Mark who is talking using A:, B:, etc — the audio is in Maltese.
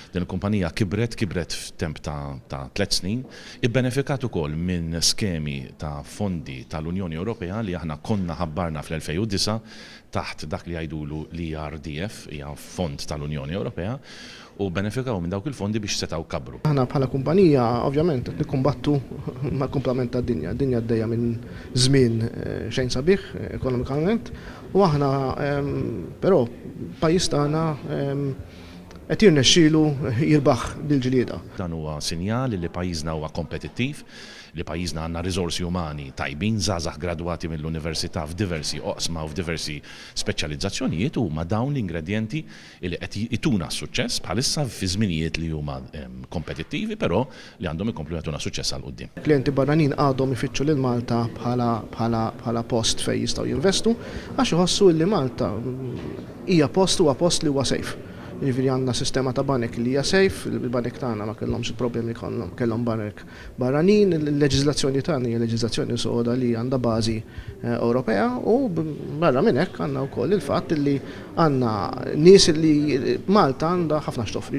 A: Din il-kumpanija kibret, kibret f'temp ta' 3 snin, ibbenefikat ukoll minn skemi ta' fondi tal-Unjoni Ewropea li aħna konna ħabbarna fl-2009 taħt dak li jgħidulu l-ERDF, hija fond tal-Unjoni Ewropea, u benefikaw minn dawk il-fondi biex setgħu kabru.
B: Aħna bħala kumpanija ovvjament qed nikkumbattu mal-kumplament tad-dinja. Dinja għaddejja minn żmien xejn sabiħ ekonomikament u aħna però pajjiż tagħna qed jirnexxielu jirbaħ bil-ġlieda.
A: Dan huwa sinjal li pajjiżna huwa kompetittiv, li pajjiżna għandna riżorsi umani tajbin, żgħażagħ gradwati mill-università f'diversi oqsma u f'diversi speċjalizzazzjonijiet, u ma dawn l-ingredjenti li qed jtuna suċċess bħalissa fi żminijiet li huma kompetittivi, però li għandhom ikomplu jagħtuna suċċess għal quddiem.
B: Klijenti barranin għadhom ifittxu lil Malta bħala post fejn jistgħu jinvestu għax iħossu li Malta hija post huwa post li huwa safe. Jiġifieri għandna sistema ta' banek li hija safe, il-banek tagħna ma kellhomx il-problemi kellhom banek barranin, il-leġiżlazzjoni tagħna hija leġiżlazzjoni soda li għandha bażi Ewropea u barra minn hekk għandna wkoll il-fatt li għandna nies li Malta għandha ħafna x'toffri.